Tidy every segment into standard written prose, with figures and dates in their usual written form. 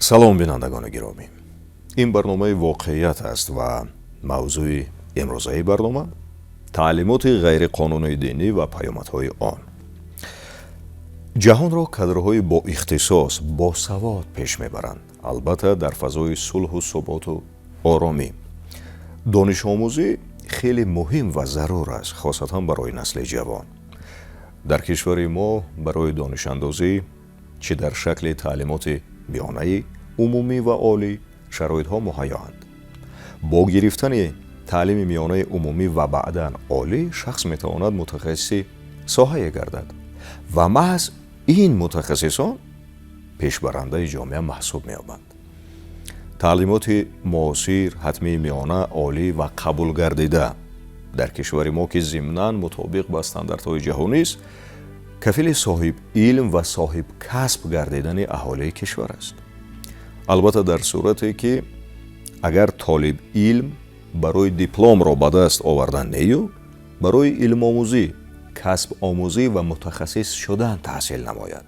Салом, бинандагони гиромӣ! Ин барномаи «Воқеият» аст ва мавзӯи имрӯзаи барнома: таълимоти ғайриқонунии динӣ ва паёмадҳои он. Ҷаҳонро кадрҳои боихтисос, босавод пеш мебаранд, албатта дар фазои сулҳу суботу оромӣ. Донишомӯзӣ хеле муҳим ва зарур аст, хосатан барои насли ҷавон. Дар кишвари мо барои донишандозӣ, чӣ дар шакли таълимоти миёнаи умумӣ ва олӣ, шароитҳо муҳайёанд. Бо гирифтани таълими миёнаи умумӣ ва баъдан олӣ шахс метавонад мутахассиси соҳае гардад ва маҳз ин мутахассисон пешбарандаи ҷомеа маҳсуб меёбанд. Таълимоти муосир, ҳатмии миёна, олӣ ва қабулгардида дар кишвари мо, ки зимнан мутобиқ ба стандартҳои ҷаҳонист, кафили соҳиб илм ва соҳиб касб гардидани аҳолии кишвар аст, албатта дар сурате ки агар толиб илм барои дипломро ба даст овардан нею, барои илмомӯзӣ, касбомӯзӣ ва мутахассис шудан таҳсил намояд.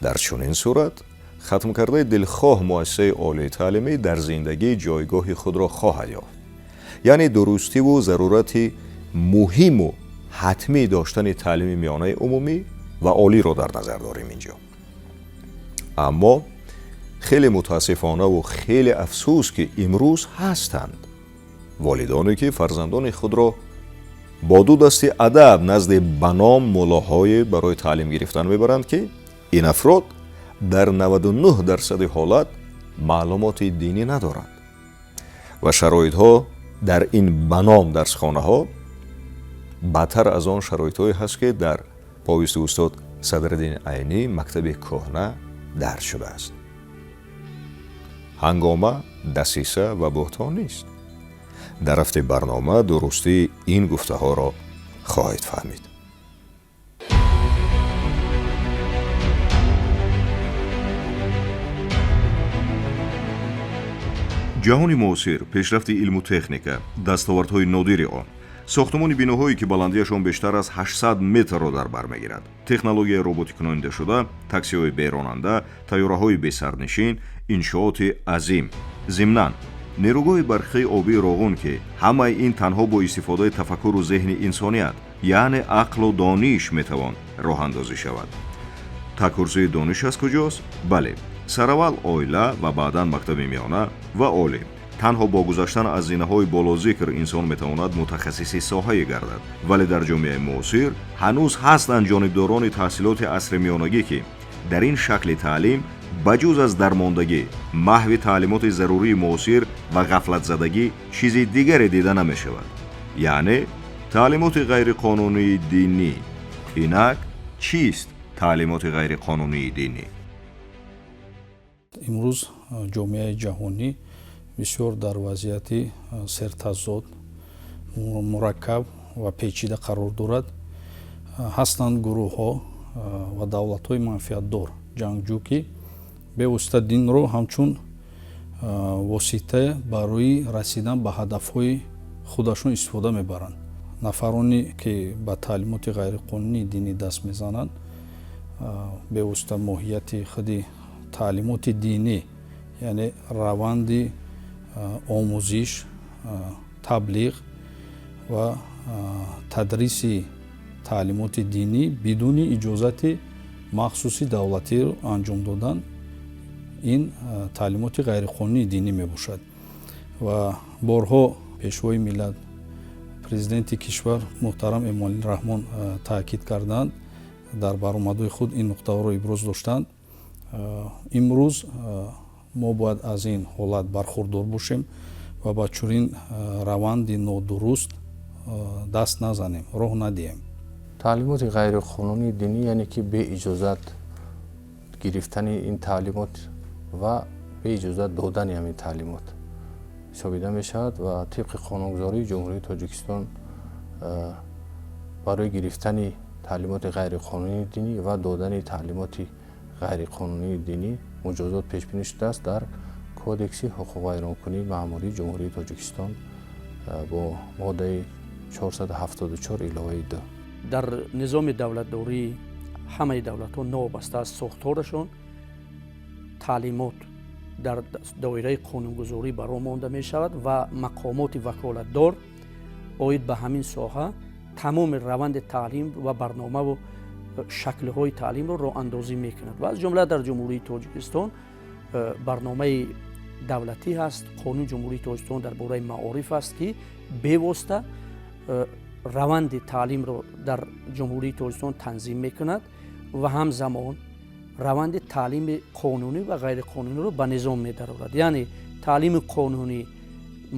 Дар чунин сурат хатмкардаи дилхоҳ муассисаи олии таълимӣ дар зиндагӣ ҷойгоҳи худро хоҳад ёфт. Яъне дурустиву зарурати муҳиму ҳатмӣ доштани таълими миёнаи умумӣ ва олиро дар назар дорем инҷо. Аммо хеле мутаассифонаву хеле афсӯс, ки имрӯз ҳастанд волидоне, ки фарзандони худро бо ду дасти адаб назди ба ном муллоҳое барои таълим гирифтан мебаранд, ки ин афрод дар 99 дарсади ҳолат маълумоти динӣ надоранд ва шароитҳо дар ин ба ном дарсхонаҳо бадтар аз он шароитҳое ҳаст, ки дар повести устод Садриддин Айнӣ «Мактаби кӯҳна» дарҷ шудааст. Ҳангома, дасиса ва буҳтон нест. Дар рафти барнома дурустии ин гуфтаҳоро хоҳед фаҳмид. Ҷаҳони муосир, пешрафти илму техника, дастовардҳои нодири он, сохтумони биноҳое, ки баландиашон бештар аз 800 метрро дар бар мегирад, технологияи роботикунондашуда, таксиҳои беронанда, тайёраҳои бесарнишин, иншооти азим, зимнан нерӯгоҳи барқии обии Роғун, ки ҳамаи ин танҳо бо истифодаи тафаккуру зеҳни инсоният, яъне ақлу дониш, метавон роҳандозӣ шавад. Такурсии дониш аз куҷост? Бале, сараввал оила ва баъдан мактаби миёна ва олӣ. Танҳо бо гузаштан аз зинаҳои болозикр инсон метавонад мутахассиси соҳае гардад. Вале дар ҷомеаи муосир ҳанӯз ҳастанд ҷонибдорони таҳсилоти асри миёнагӣ, ки дар ин шакли таълим ба ҷуз аз дармондагӣ, маҳви таълимоти зарурии муосир ва ғафлатзадагӣ чизи дигаре дида намешавад. Яъне таълимоти ғайриқонунии динӣ. Инак, чист таълимоти ғайриқонунии динӣ? Имрӯз ҷомеаи ҷаҳонӣ бисёр дар вазъияти сертазод, мураккаб ва печида қарор дорад. Ҳастанд гурӯҳҳо ва давлатҳои манфиатдор, ҷангҷӯ, ки бевосита динро ҳамчун восита барои расидан ба ҳадафҳои худашон истифода мебаранд. Нафароне, ки ба таълимоти ғайриқонунии динӣ даст мезананд, бевосита моҳияти худи таълимоти динӣ, яъне раванди омӯзиш, таблиғ ва тадриси таълимоти динӣ бидуни иҷозати махсуси давлатиро анҷом додан, ин таълимоти ғайриқонунии динӣ мебошад. Ва борҳо Пешвои миллат, Президенти кишвар муҳтарам Эмомалӣ Раҳмон таъкид карданд, дар баромадҳои худ ин нуқтаҳоро иброз доштанд. Имрӯз мо бояд аз ин ҳолат бархурдор бошем ва ба чунин раванди нодуруст даст назанем, роҳ надиҳем. Таълимоти ғайриқонунии динӣ, яъне ки беиҷозат гирифтани ин таълимот ва беиҷозат додани ҳамин таълимот ҳисобида мешавад. Ва тибқи қонунгузории Ҷумҳурии Тоҷикистон барои гирифтани таълимоти ғайриқонунии динӣ ва додани таълимоти ғайриқонунии динӣ муҷозот пешбинӣ шудааст дар Кодекси ҳуқуқвайронкунии маъмурии Ҷумҳурии Тоҷикистон бо моддаи 474 иловаи 2. Дар низоми давлатдории ҳамаи давлатҳо, новобаста аз сохторашон, таълимот Дар доираи қонунгузорӣ ба роҳ монда мешавад ва мақомоти ваколатдор оид ба ҳамин соҳа тамоми раванди таълим ва барномаву шаклҳои таълимро роҳандозӣ мекунад. Ва аз ҷумла дар Ҷумҳурии Тоҷикистон барномаи давлатӣ ҳаст, Қонуни Ҷумҳурии Тоҷикистон дар бораи маориф аст, ки бевосита раванди таълимро дар Ҷумҳурии Тоҷикистон танзим мекунад ва ҳамзамон раванди таълими қонунӣ ва ғайриқонуниро ба низом медарорад. Яъне таълими қонунӣ,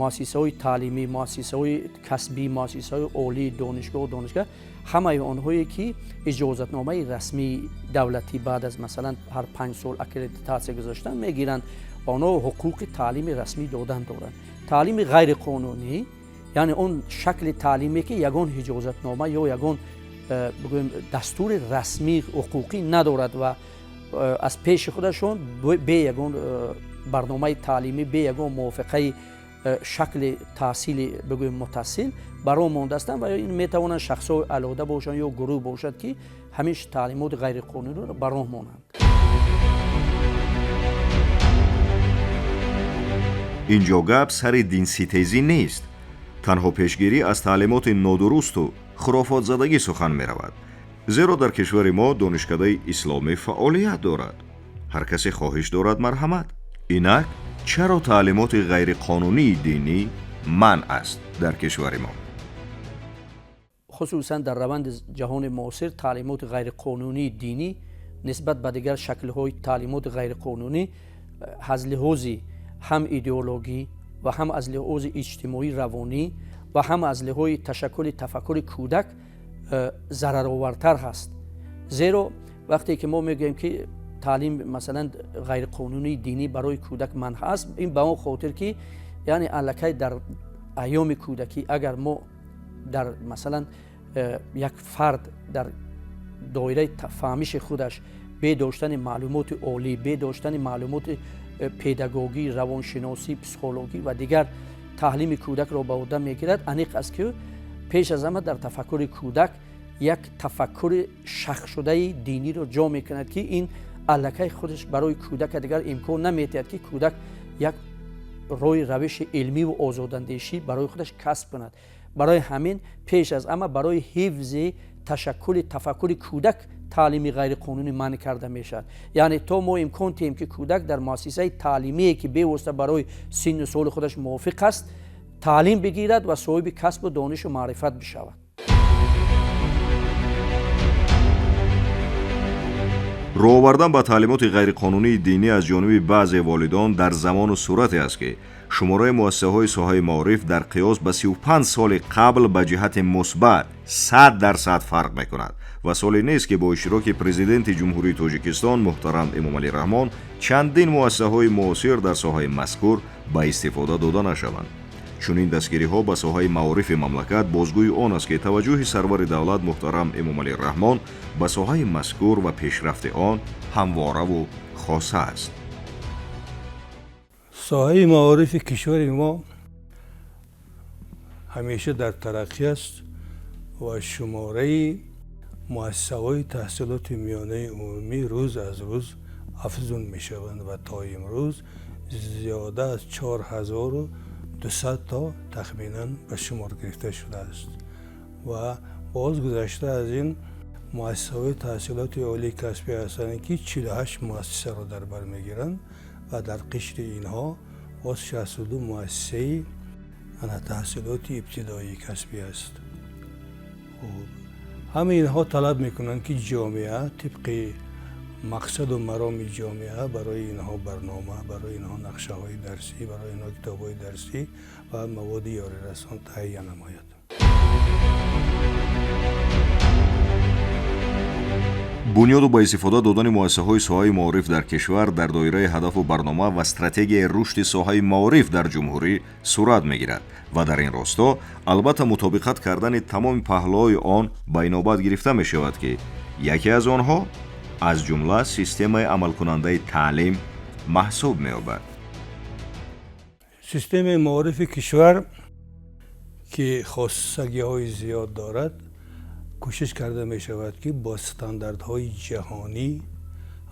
муассисаҳои таълимӣ, муассисаҳои касбӣ, муассисаҳои олӣ, донишгоҳ, донишгоҳ, ҳамаи онҳое ки иҷозатномаи расмии давлатӣ баъд аз масалан ҳар 5 сол аккредитатсия гузоштан мегиранд, онҳо ҳуқуқи таълими расмӣ додан доранд. Таълими ғайриқонунӣ яъне он шакли таълиме ки ягон иҷозатнома ё ягон бигӯем дастури расмии ҳуқуқӣ надорад ва аз пеши худашон бе ягон барномаи таълимӣ, бе ягон мувофиқаи шакли таҳсили бигӯем мутасил ба роҳ мондаастанд ва ин метавонанд шахсҳои алоҳида бошанд ё гурӯҳ бошад, ки ҳамин таълимоти ғайриқонуниро ба роҳ монанд. Инҷо гап сари динситезӣ нест. Танҳо пешгирӣ аз таълимоти нодурусту хурофотзадагӣ сухан меравад. Зеро дар кишвари мо донишкадаи исломӣ фаъолият дорад. Ҳар касе хоҳиш дорад, марҳамат. Инак чаро таълимоти ғайриқонунии динӣ манъ аст дар кишвари мо? Хусусан дар раванди ҷаҳони муосир таълимоти ғайриқонунии динӣ нисбат ба дигар шаклҳои таълимоти ғайриқонунӣ аз лиҳози ҳам идеологӣ ва ҳам аз лиҳози иҷтимоӣ равонӣ ва ҳам аз лиҳози ташаккули тафаккури кӯдак зараровартар ҳаст. Зеро вақте ки мо мегӯем ки таълим масалан ғайриқонунии динӣ барои кӯдак манъ аст, ин ба он хотир ки яъне аллакай дар айёми кӯдакӣ агар мо дар масалан як фард дар доираи фаҳмиши худаш бе доштани маълумоти олӣ, бе доштани маълумоти педагогӣ, равоншиносӣ, психологӣ ва дигар таълими кӯдакро ба уҳда мегирад, аниқ аст ки пеш аз ҳама дар тафаккури кӯдак як тафаккури шахсшудаи диниро ҷо мекунад, ки ин аллакай худаш барои кӯдака дигар имкон наметиҳад, ки кӯдак як роҳи равиши илмиву озодандешӣ барои худаш касб кунад. Барои ҳамин пеш аз ҳама барои ҳифзи ташаккули тафаккури кӯдак таълими ғайриқонунӣ манъ карда мешавад. Яъне то мо имкон диҳем, ки кӯдак дар муассисаи таълимие, ки бевосита барои синну соли худаш мувофиқ аст, таълим бигирад ва соҳиби касбу донишу маърифат бишавад. Рӯ овардан ба таълимоти ғайриқонунии динӣ аз ҷониби баъзе волидон дар замону сурате аст, ки шумораи муассисаҳои соҳаи маориф дар қиёс ба 35 соли қабл ба ҷиҳати мусбат 100% фарқ мекунад ва соле нест, ки бо иштироки Президенти Ҷумҳурии Тоҷикистон муҳтарам Эмомалӣ Раҳмон чандин муассисаҳои муосир дар соҳаи мазкур ба истифода дода нашаванд. Чунин дастгириҳо ба соҳаи маорифи мамлакат бозгӯи он аст, ки таваҷҷӯҳи сарвари давлат муҳтарам Эмомалӣ Раҳмон ба соҳаи мазкур ва пешрафти он ҳамвораву хоса аст. Соҳаи маорифи кишвари мо ҳамеша дар тараққӣ аст ва шумораи муассисаҳои таҳсилоти миёнаи умумӣ рӯз аз рӯз афзун мешаванд ва то имрӯз зиёда аз 4200 то тахминан ба шумор гирифта шудааст ва боз гузашта аз ин муассисаҳои таҳсилоти олии касбӣ ҳастанд, ки 48 муассисаро дар бар мегиранд ва дар қишри инҳо боз 62 муассисаи таҳсилоти ибтидоии касбӣ аст. Ҳамаи инҳо талаб мекунанд, ки ҷомеа тибқи мақсаду мароми ҷомеа барои инҳо барнома, барои инҳо нақшаҳои дарсӣ, барои инҳо китобҳои дарсӣ ва маводи ёрирасон таҳия намояд. Бунёду ба истифода додани муассисаҳои соҳаи маориф дар кишвар дар доираи ҳадафу барнома ва стратегияи рушди соҳаи маориф дар ҷумҳурӣ сурат мегирад ва дар ин росто албатта мутобиқат кардани тамоми паҳлӯҳои он ба инобат гирифта мешавад, ки яке аз онҳо аз ҷумла системаи амалкунандаи таълим маҳсуб меёбад. Системаи маорифи кишвар, ки хосагиҳои зиёд дорад, кӯшиш карда мешавад, ки бо стандартҳои ҷаҳонӣ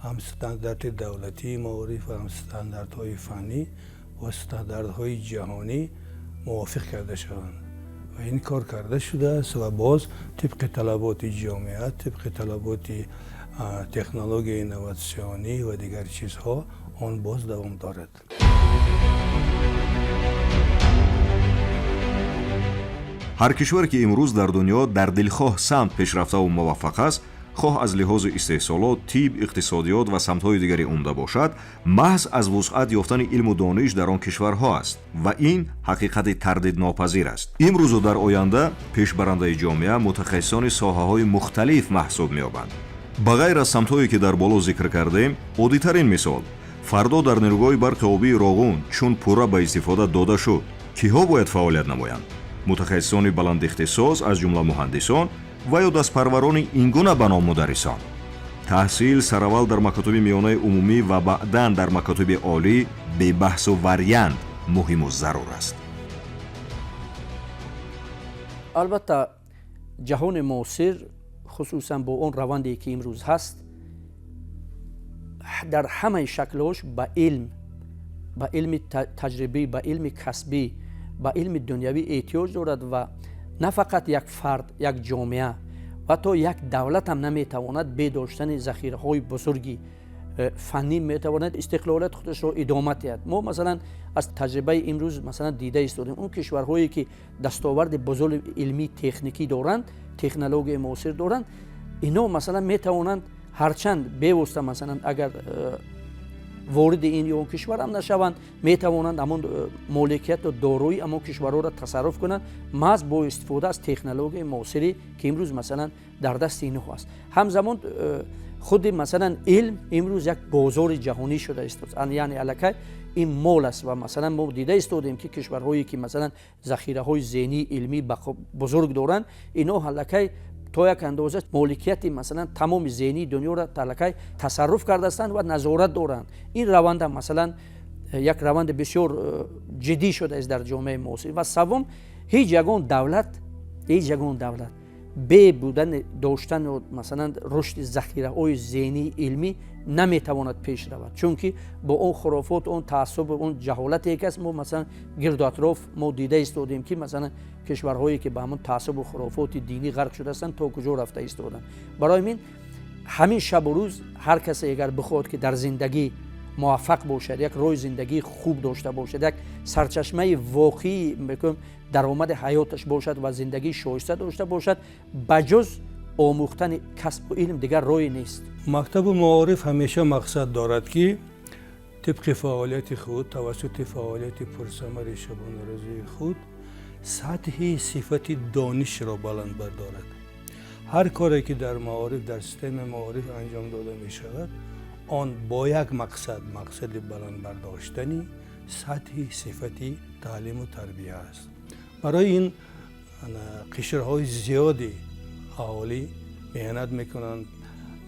Ҳам стандарти давлатии маориф ва ҳам стандартҳои фаннӣ ва стандартҳои ҷаҳонӣ мувофиқ карда шаванд ва ин кор карда шудааст ва боз тибқи талаботи ҷомеа, тибқи талаботи технологияи инноватсионӣ ва дигар чизҳо он боз давом дорад. Ҳар кишваре ки имрӯз дар дунё дар дилхоҳ самт пешрафтаву муваффақ аст, хоҳ аз лиҳози истеҳсолот, тиб, иқтисодиёт ва самтҳои дигари умда бошад, маҳз аз вусъат ёфтани илму дониш дар он кишварҳо аст ва ин ҳақиқати тардиднопазир аст. Имрӯзу дар оянда пешбарандаи ҷомеа мутахассисони соҳаҳои мухталиф маҳсуб меёбанд. Ба ғайр аз самтҳое ки дар боло зикр кардем, оддитарин мисол: фардо дар нерӯгоҳи барқи обии Роғун чун пурра ба истифода дода шуд, киҳо бояд фаъолият намоянд? Мутахассисони баландихтисос, аз ҷумла муҳандисон ва ё дастпарварони ин гуна ба ном мударрисон. Таҳсил сараввал дар макотиби миёнаи умумӣ ва баъдан дар макотиби олӣ бебаҳсу вариант муҳиму зарур аст. Албатта, ҷаҳони муосир, хусусан бо он раванде ки имрӯз ҳаст, дар ҳамаи шаклҳош ба илм, ба илми таҷрибӣ, ба илми касбӣ, ба илми дунявӣ эҳтиёҷ дорад ва на фақат як фард, як ҷомеа ва то як давлат ҳам наметавонад бе доштани захираҳои бузурги фаннӣ метавонад истиқлолияти худашро идома диҳад. Мо, масалан, аз таҷрибаи имрӯз, масалан, дида истодем, он кишварҳое ки дастоварди бузурги илмии техникӣ доранд, технологияи муосир доранд, ино, масалан, метавонанд ҳарчанд бевосита, масалан, агар вориди ин ё он кишвар ҳам нашаванд, метавонанд ҳамон моликияту дорои ҳамон кишварҳоро тасарруф кунанд, маҳз бо истифода аз технологияи муосире ки имрӯз, масалан, дар дасти инҳо аст. Ҳамзамон худи, масалан, илм имрӯз як бозори ҷаҳонӣ шуда истод, яъне аллакай ин мол аст ва, масалан, мо дида истодем, ки кишварҳое ки, масалан, захираҳои зеҳнии илмии бузург доранд, ино аллакай то як андоза моликияти, масалан, тамоми зеҳнии дунёро аллакай тасарруф кардаастанд ва назорат доранд. Ин раванда, масалан, як раванди бисёр ҷиддӣ шудааст дар ҷомеаи муосир. Ва севум, ҳеҷ ягон давлат бе будани доштану, масалан, рушди захираҳои зеҳнии илмӣ наметавонад пеш равад, чунки бо он хурофот, он таассуб, он ҷаҳолате ки аст, мо, масалан, гирду атроф мо дида истодем, ки, масалан, кишварҳое ки ба ҳамон таассубу хурофоти динӣ ғарқ шудаастанд, то куҷо рафта истоданд. Барои ҳамин ҳамин шабу рӯз ҳар касе агар бихоҳад, ки дар зиндагӣ муваффақ бошад, як роҳи зиндагии хуб дошта бошад, як сарчашмаи воқеии мекунем даромади ҳаёташ бошад ва зиндагии шоиста дошта бошад, ба ҷуз омӯхтани касбу илм дигар роҳе нест. Мактабу маориф ҳамеша мақсад дорад, ки тибқи фаъолияти худ, тавассути фаъолияти пурсамари шабонарӯзии худ сатҳи сифати донишро баланд бардорад. Ҳар коре ки дар маориф, дар системаи маориф анҷом дода мешавад, он бо як мақсад, мақсади баланд бардоштани сатҳи сифати таълиму тарбия аст. Барои ин қишрҳои зиёди аҳолӣ меҳнат мекунанд,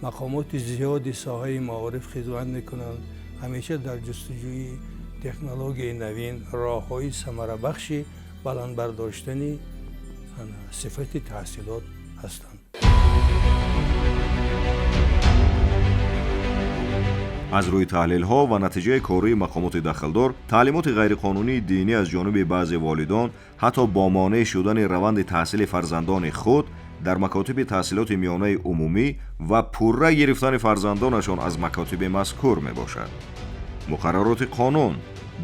мақомоти зиёди соҳаи маориф хизмат мекунанд, ҳамеша дар ҷустуҷӯи технологияи навин, роҳҳои самарабахши баланд бардоштани сифати таҳсилот ҳастанд. Аз рӯи таҳлилҳо ва натиҷаи кории мақомоти дахлдор, таълимоти ғайриқонунии динӣ аз ҷониби баъзе волидон ҳатто бо монеъ шудани раванди таҳсили фарзандони худ дар макотиби таҳсилоти миёнаи умумӣ ва пурра гирифтани фарзандонашон аз макотиби мазкур мебошад. Муқаррароти қонун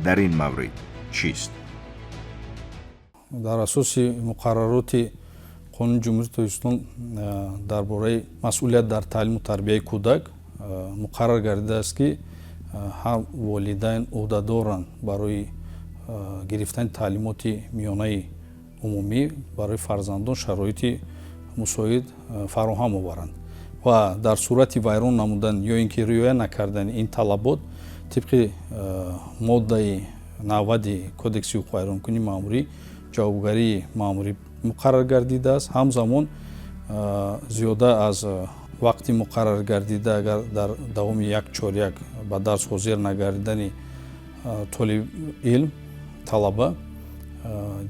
дар ин маврид чист? Дар асоси муқаррароти Қонуни Ҷумҳурии Тоҷикистон дар бораи масъулият дар таълиму тарбияи кӯдак муқаррар гардидааст, ки ҳар волидайн ӯҳдадоранд барои гирифтани таълимоти миёнаи умумӣ барои фарзандон шароити мусоид фароҳам оваранд ва дар сурати вайрон намудан ё ин ки риоя накардани ин талабот, тибқи моддаи 90-и Кодекси ҳуқуқвайронкунии маъмурӣ ҷавобгарии маъмурӣ муқаррар гардидааст. Ҳамзамон, зиёда аз вақти муқаррар гардида, агар дар давоми як чоряк ба дарс ҳозир нагардидани толиби илм, талаба,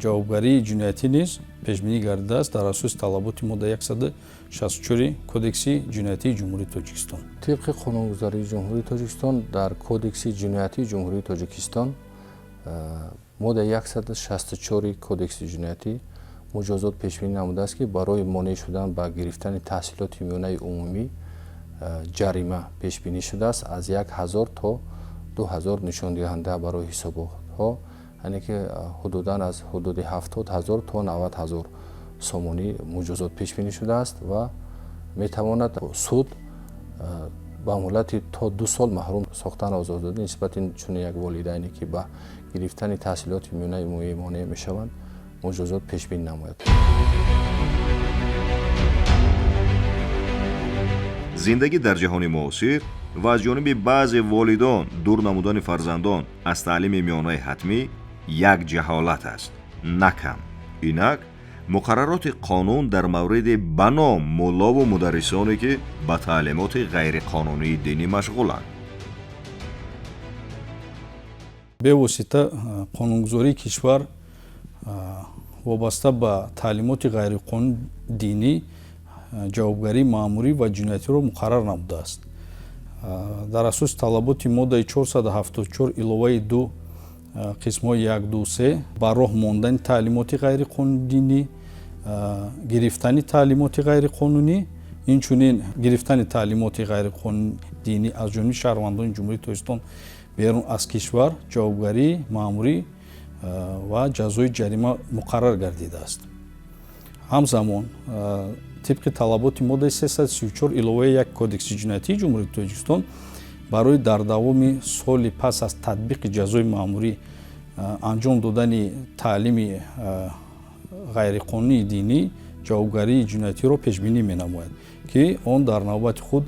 Ҷавобгарии ҷиноятӣ низ пешбинӣ гардидааст дар асоси талаботи моддаи 164 Кодекси ҷиноятии Ҷумҳурии Тоҷикистон. Тибқи қонунгузории Ҷумҳурии Тоҷикистон дар Кодекси ҷиноятии Ҷумҳурии Тоҷикистон моддаи 164 Кодекси ҷиноятӣ муҷозот пешбинӣ намудааст, ки барои монеъ шудан ба гирифтани таҳсилоти миёнаи умумӣ ҷарима пешбинӣ шудааст аз 1000 то 2000 нишондиҳанда барои ҳисоботҳо, яъне ки ҳудудан аз ҳудуди 70 000 то 90 000 сомонӣ муҷозот пешбинӣ шудааст ва метавонад суд ба муҳлати то 2 сол маҳрум сохтан аз озодӣ нисбати чунин як волидайне, ки ба гирифтани таҳсилоти миёнаи умумӣ монеъ мешаванд, муҷозот пешбинӣ намояд. Зиндагӣ дар ҷаҳони муосир ва аз ҷониби баъзе волидон дур намудани фарзандон аз таълими миёнаи ҳатмӣ як ҷаҳолат аст, на кам. Инак муқаррароти қонун дар мавриди ба ном муллову мударрисоне, ки ба таълимоти ғайриқонунии динӣ машғуланд. Бевосита қонунгузории кишвар вобаста ба таълимоти ғайриқонунии динӣ ҷавобгарии маъмурӣ ва ҷиноятиро муқаррар намудааст. Дар асоси талаботи моддаи 474 иловаи 2 қисмҳои 1, 2, 3 ба роҳ мондани таълимоти ғайриқонунии динӣ, гирифтани таълимоти ғайриқонунӣ, инчунин гирифтани таълимоти ғайриқонунии динӣ аз ҷониби шаҳрвандони Ҷумҳурии Тоҷикистон берун аз кишвар ҷавобгарии маъмурӣ ва ҷазои ҷарима муқаррар гардидааст. Ҳамзамон тибқи талаботи моддаи 334 иловаи 1 Кодекси ҷиноятии Ҷумҳурии Тоҷикистон барои дар давоми соли пас аз татбиқи ҷазои маъмурӣ анҷом додани таълими ғайриқонунии динӣ ҷавобгарии ҷиноятиро пешбинӣ менамояд, ки он дар навбати худ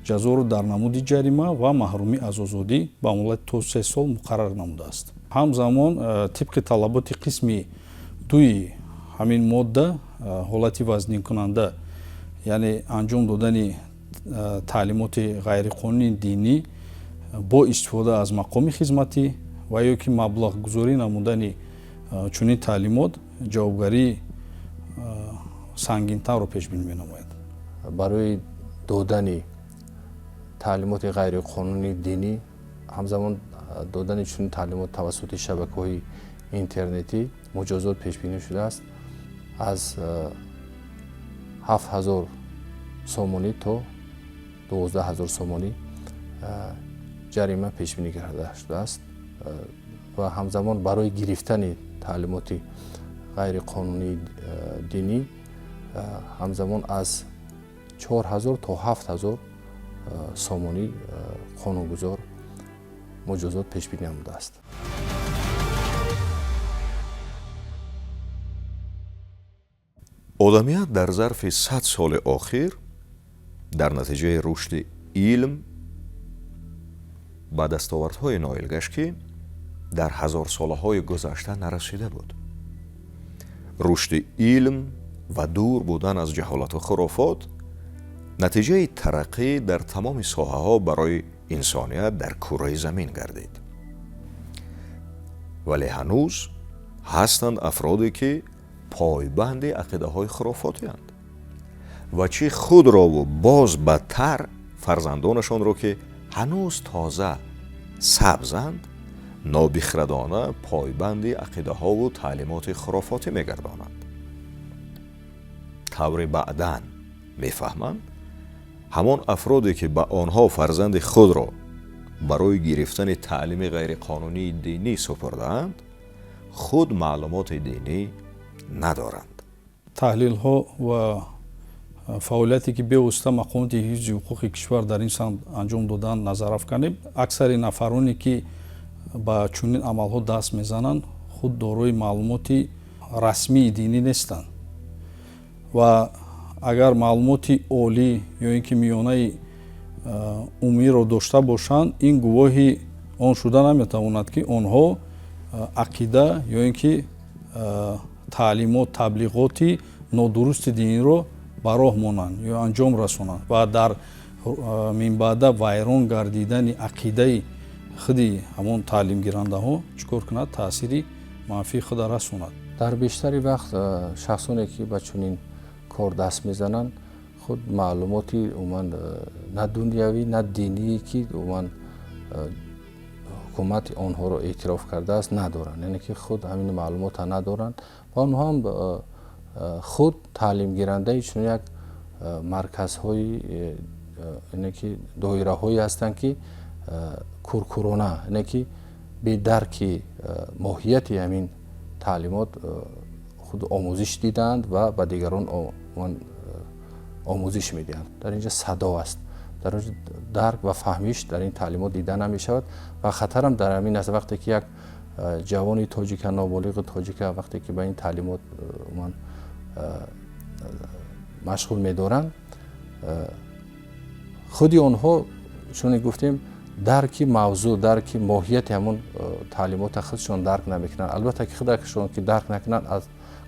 ҷазоро дар намуди ҷарима ва маҳрумӣ аз озодӣ ба муҳлати то 3 сол муқаррар намудааст. Ҳамзамон тибқи талаботи қисми 2 ҳамин модда ҳолати вазнинкунанда, яъне анҷом додани таълимоти ғайриқонунии динӣ бо истифода аз мақоми хизматӣ ва ё ки маблағгузорӣ намудани чунин таълимот ҷавобгарии сангинтарро пешбинӣ менамояд. Барои додани таълимоти ғайриқонунии динӣ, ҳамзамон додани чунин таълимот тавассути шабакаҳои интернетӣ муҷозот пешбинӣ шудааст аз 7000 сомонӣ то 12 000 сомонӣ ҷарима пешбинӣ карда шудааст ва ҳамзамон барои гирифтани таълимоти ғайриқонунии динӣ ҳамзамон аз 4000 то 7000 сомонӣ қонунгузор муҷозот пешбинӣ намудааст. Одамият дар зарфи 100 соли охир дар натиҷаи рушди илм ба дастовардҳое ноил гашт, ки дар ҳазорсолаҳои гузашта нарасида буд. Рушди илм ва дур будан аз ҷаҳолату хурофот натиҷаи тараққӣ дар тамоми соҳаҳо барои инсоният дар кураи замин гардид. Вале ҳанӯз ҳастанд афроде, ки пойбанди ақидаҳои хурофотиянд ва чӣ худрову боз бадтар фарзандонашонро, ки ҳанӯз тоза сабзанд, нобихрадона пойбанди ақидаҳову таълимоти хурофотӣ мегардонанд. Тавре баъдан мефаҳманд, ҳамон афроде, ки ба онҳо фарзанди худро барои гирифтани таълими ғайриқонунии динӣ супурдаанд, худ маълумоти динӣ надоранд. Таҳлилҳо ва фаъолияте, ки бевосита мақомоти ҳифзи ҳуқуқи кишвар дар ин самт анҷом доданд, назар афканем. Аксари нафароне, ки ба чунин амалҳо даст мезананд, худ дорои маълумоти расмии динӣ нестанд ва агар маълумоти олӣ ё ин ки миёнаи умумиро дошта бошанд, ин гувоҳи он шуда наметавонад, ки онҳо ақида ё ин ки таълимот, таблиғоти нодурусти диниро ба роҳ монанд ё анҷом расонанд ва дар минбаъда вайрон гардидани ақидаи худи ҳамон таълимгирандаҳо чӣ кор кунад, таъсири манфии худа расонад. Дар бештари вақт шахсоне ки ба чунин кор даст мезананд, худ маълумоти умуман на дунявӣ, на диние, ки умуман ҳукумати онҳоро эътироф кардааст, надоранд. Яъне ки худ ҳамин маълумота надоранд ва онҳо ҳам худ таълимгирандаи чунин як марказҳои, яъне ки доираҳое ҳастанд, ки куркурона, яъне ки бедарки моҳияти ҳамин таълимот худ омӯзиш дидаанд ва ба дигарон омӯзиш медиҳанд. Дар инҷа садо аст, дар дарк ва фаҳмиш дар ин таълимот дида намешавад ва хатарам дар ҳамин аст. Вақте ки як ҷавони тоҷика, ноболиғи тоҷика, вақте ки ба ин таълимот умуман машғул медоранд, худи онҳо, чуне гуфтем, дарки мавзӯъ, дарки моҳияти ҳамон таълимота худшон дарк намекунанд. Албатта ки худашон ки дарк накунанд, аз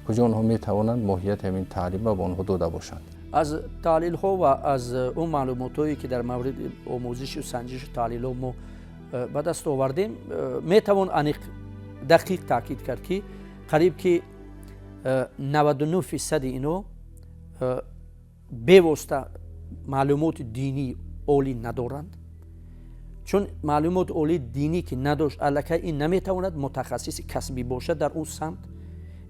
куҷо онҳо метавонанд моҳияти ҳамин таълимро ба онҳо дода бошанд? Аз таҳлилҳо ва аз он маълумотҳое, ки дар мавриди омӯзишу санҷишу таҳлилҳо мо ба даст овардем, метавон аниқ, дақиқ таъкид кард, ки қариб ки 99% ино бевосита маълумоти динии олӣ надоранд. Чун маълумоти олии динӣ ки надошт, аллакай ин наметавонад мутахассиси касбӣ бошад дар он самт,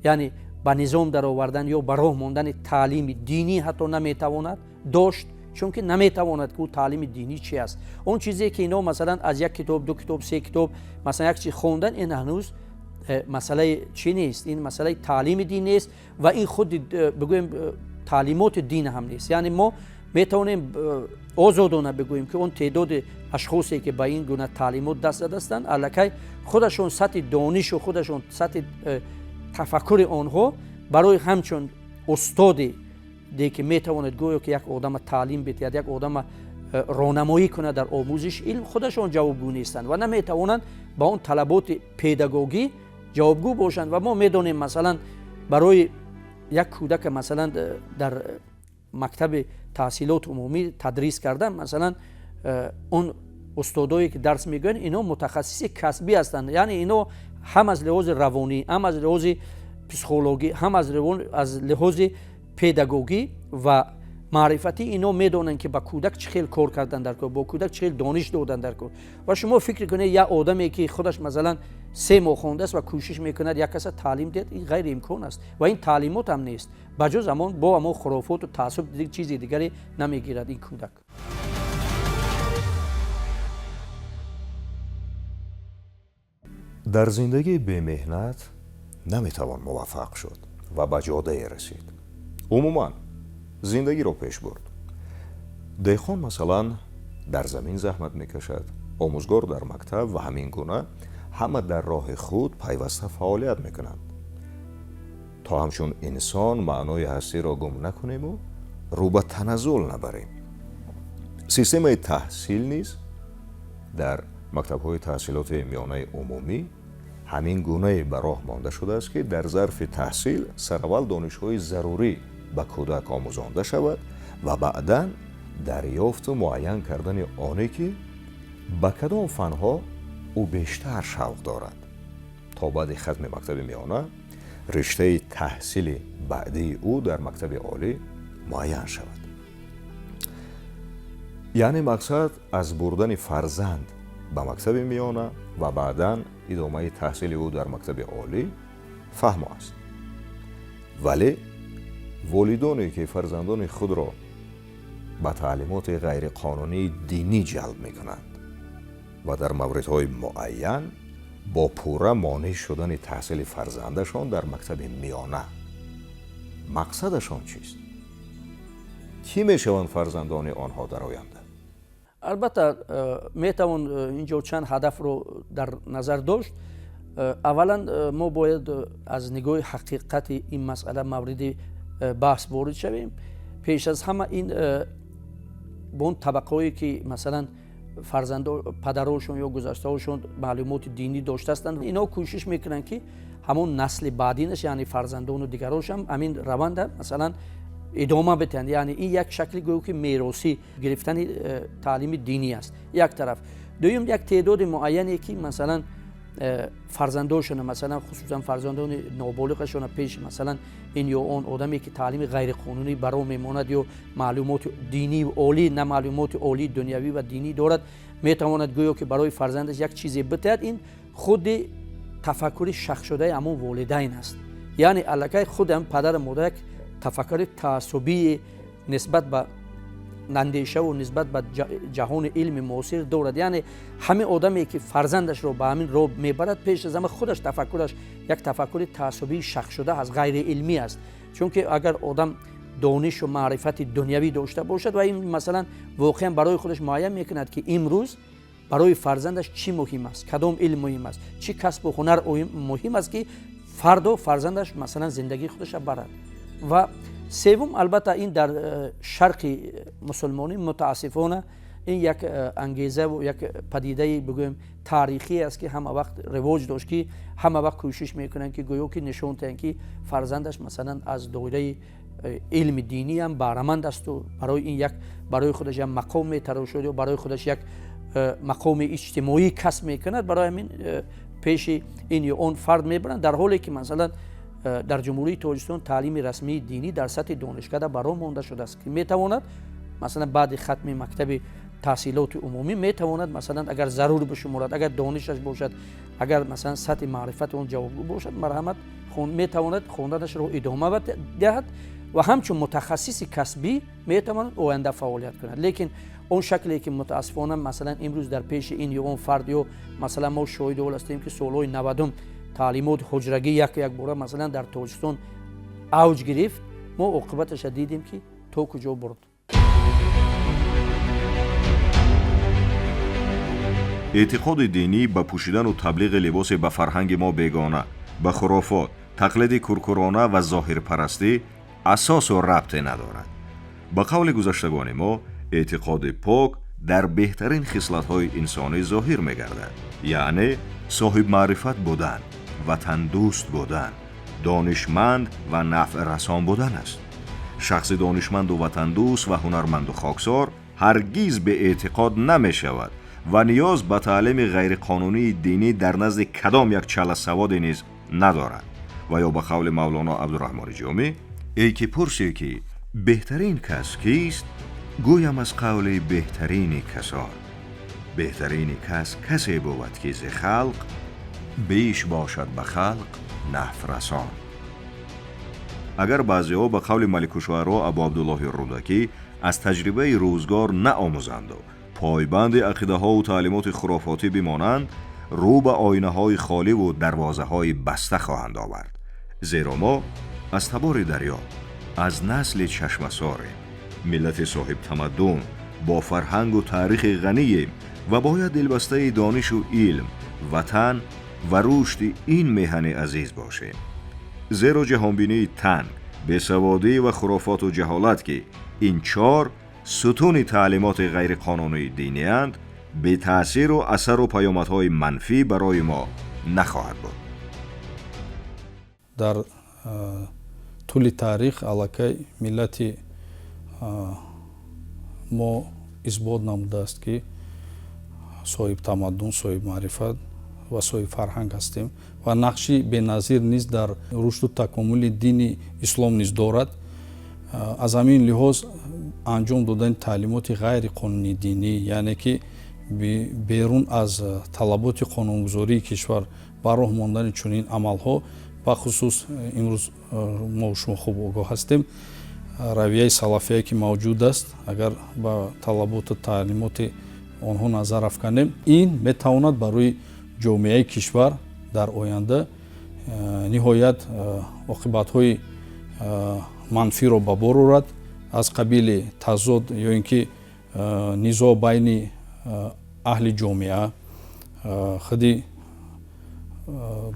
яъне ба низом даровардан ё ба роҳ мондани таълими динӣ ҳатто наметавонад дошт, чунки наметавонад, ки ӯ таълими динӣ чи аст. Он чизе ки ино, масалан, аз як китоб, ду китоб, се китоб, масалан, як чиз хондан, ин ҳанӯз масъалаи чӣ нест, ин масъалаи таълими дин нест ва ин худ, бигӯем, таълимоти дин ҳам нест. Яъне мо метавонем озодона бигӯем, ки он теъдоди ашхосе, ки ба ин гуна таълимот даст задастанд, аллакай худашон сатҳи донишу худашон сатҳи тафаккури онҳо барои ҳамчун устоде, ки метавонад гӯё ки як одама таълим бидиҳад, як одама роҳнамоӣ кунад дар омӯзиши илм, худашон ҷавобгӯ нестанд ва наметавонанд ба он талаботи педагогӣ ҷавобгӯ бошанд. Ва мо медонем, масалан, барои як кӯдака, масалан, дар мактаби таҳсилоти умумӣ тадрис кардан, масалан, он устодое, ки дарс мегӯянд, ино мутахассиси касбӣ ҳастанд. Яъне ино ҳам аз лиҳози равонӣ, ҳам аз лиҳози психологӣ, ҳам аз лиҳози педагогӣ ва маърифатӣ ино медонанд, ки ба кӯдак чӣ хел кор кардан дар кор, бо кӯдак чӣ хел дониш додан дар кор. Ва шумо фикр кунед, як одаме, ки худаш, масалан, 3 моҳ хондааст ва кӯшиш мекунад як каса таълим диҳад, ин ғайриимкон аст ва ин таълимот ҳам нест. Ба ҷуз ҳамон бо ҳамон хурофоту таассуб чизи дигаре намегирад ин кӯдак. Дар зиндагии бемеҳнат наметавон муваффақ шуд ва ба ҷодае расид, умуман зиндагиро пеш бурд. Деҳқон, масалан, дар замин заҳмат мекашад, омӯзгор дар мактаб ва ҳамин гуна ҳама дар роҳи худ пайваста фаъолият мекунанд. То ҳамчун инсон маънои ҳастиро гум накунему рӯ ба таназзул набарем, системаи таҳсил низ дар мактабҳои таҳсилоти миёнаи умумӣ ҳамин гунае ба роҳ монда шудааст, ки дар зарфи таҳсил сараввал донишҳои зарурӣ ба кӯдак омӯзонда шавад ва баъдан дарёфту муайян кардани оне, ки ба кадом фанҳо ӯ бештар шавқ дорад, то баъди хатми мактаби миёна риштаи таҳсили баъдии ӯ дар мактаби олӣ муайян шавад. Яъне мақсад аз бурдани фарзанд ба мактаби миёна ва баъдан идомаи таҳсили ӯ дар мактаби олӣ фаҳмо аст. Вале волидоне, ки фарзандони худро ба таълимоти ғайриқонунии динӣ ҷалб мекунанд ва дар мавридҳои муайян бо пурра монеъ шудани таҳсили фарзандашон дар мактаби миёна, мақсадашон чист? Кӣ мешаванд фарзандони онҳо дар оянда? Албатта, метавон инҷо чанд ҳадафро дар назар дошт. Аввалан, мо бояд аз нигоҳи ҳақиқати ин масъала мавриди баҳс ворид шавем. Пеш аз ҳама, ин бо он табақаҳое, ки, масалан, фарзандо, падарошон ё гузаштаҳошон маълумоти динӣ доштаастанд, ино кӯшиш мекунанд, ки ҳамон насли баъдинаш, яъне фарзандону дигарошам, ҳамин раванда, масалан, идома бидиҳанд. Яъне ин як шакли гӯё ки меросӣ гирифтани таълими динӣ аст, як тараф. Дуюм, як теъдоди муайяне, ки, масалан, Фарзандошона, масалан, хусусан фарзандони ноболиғашона пеш, масалан, ин ё он одаме ки таълими ғайриқонунӣ баро мемонад ё маълумоти динии олӣ, на маълумоти олии дунявӣ ва динӣ дорад, метавонад гӯё ки барои фарзандаш як чизе битаҳад. Ин худи тафаккури шахсшудаи ҳамон волидайн аст, яъне аллакай худ ҳам падару модар як тафаккури таассубии нисбат ба андешаву нисбат ба ҷаҳони илми муосир дорад. Яъне ҳамин одаме ки фарзандашро ба ҳамин роҳ мебарад, пеш аз ҳама худаш тафаккураш як тафаккури таассубии шахсшуда аст, ғайриилмӣ аст. Чунки агар одам донишу маърифати дунявӣ дошта бошад ва ин, масалан, воқеан барои худаш муайян мекунад, ки имрӯз барои фарзандаш чӣ муҳим аст, кадом илм муҳим аст, чӣ касбу ҳунар муҳим аст, ки фардо фарзандаш, масалан, зиндагии худашро барад. Ва севум, албатта, ин дар шарқи мусулмонӣ, мутаассифона, ин як ангезаву як падидаи, бигӯем, таърихӣ аст, ки ҳама вақт ривоҷ дошт, ки ҳама вақт кӯшиш мекунанд, ки гӯё ки нишон диҳанд, ки фарзандаш, масалан, аз доираи илми динӣ ҳам баҳраманд асту барои ин як барои худаш як мақом метарошад ё барои худаш як мақоми иҷтимоӣ касб мекунад. Барои ҳамин пеши ин ё он фард мебаранд, дар ҳоле ки, масалан, дар Ҷумҳурии Тоҷикистон таълими расмии динӣ дар сатҳи донишкада баро монда шудааст, ки метавонад, масалан, баъди хатми мактаби таҳсилоти умумӣ метавонад, масалан, агар зарур бишуморад, агар донишаш бошад, агар, масалан, сатҳи маърифати он ҷавобгӯ бошад, марҳамат, метавонад хонданашро идома диҳад ва ҳамчун мутахассиси касбӣ метавонад оянда фаъолият кунад. Лекин он шакле ки, мутаассифона, масалан, имрӯз дар пеши ин ё он фард ё, масалан, мо шоҳиди ҳол ҳастем, ки солҳои 90-ум таълимоти ҳуҷрагӣ як якбора, масалан, дар Тоҷикистон авҷ гирифт, мо оқибаташа дидем, ки то куҷо бурд. Эътиқоди динӣ ба пӯшидану таблиғи либосе ба фарҳанги мо бегона, ба хурофот, тақлиди куркурона ва зоҳирпарастӣ асосу рабте надорад. Ба қавли гузаштагони мо, эътиқоди пок дар беҳтарин хислатҳои инсонӣ зоҳир мегардад, яъне соҳибмаърифат будан, ватандӯст будан, донишманд ва нафърасон будан аст. Шахси донишманду ватандӯст ва ҳунарманду хоксор ҳаргиз беэътиқод намешавад ва ниёз ба таълими ғайриқонунии динӣ дар назди кадом як чаласаводе низ надорад. Ва ё ба қавли Мавлоно Абдураҳмони Ҷомӣ: «Эй ки пурсӣ, ки беҳтарин кас кист, гӯям аз қавли беҳтарини касон: беҳтарини кас касе бувад, ки зи халқ беш бошад ба халқ нафърасон». Агар баъзеҳо ба қавли Маликушуаро Абу Абдуллоҳи Рӯдакӣ аз таҷрибаи рӯзгор наомӯзанду пойбанди ақидаҳову таълимоти хурофотӣ бимонанд, рӯ ба оинаҳои холиву дарвозаҳои баста хоҳанд овард. Зеро мо аз табори дарё, аз насли чашмасорем, миллати соҳибтамаддун бо фарҳангу таърихи ғанием ва бояд дилбастаи донишу илм, ватан ва рушди ин меҳани азиз бошем. Зеро ҷаҳонбинии танг, бесаводӣ ва хурофоту ҷаҳолат, ки ин чор сутуни таълимоти ғайриқонунии динианд, бетаъсиру асару паёмадҳои манфӣ барои мо нахоҳад буд. Дар тӯли таърих аллакай миллати мо исбот намудааст, ки соҳибтамаддун, соҳибмаърифат ва соҳибфарҳанг ҳастем ва нақши беназир низ дар рушду такомули дини ислом низ дорад. Аз ҳамин лиҳоз, анҷом додани таълимоти ғайриқонунии динӣ, яъне ки берун аз талаботи қонунгузории кишвар ба роҳ мондани чунин амалҳо, бахусус имрӯз мо шумо хуб огоҳ ҳастем, равияи салафие ки мавҷуд аст, агар ба талаботу таълимоти онҳо назар афканем, ин метавонад барои ҷомеаи кишвар дар оянда ниҳоят оқибатҳои манфиро ба бор орад, аз қабили тазод ё ин ки низоъ байни аҳли ҷомеа, худи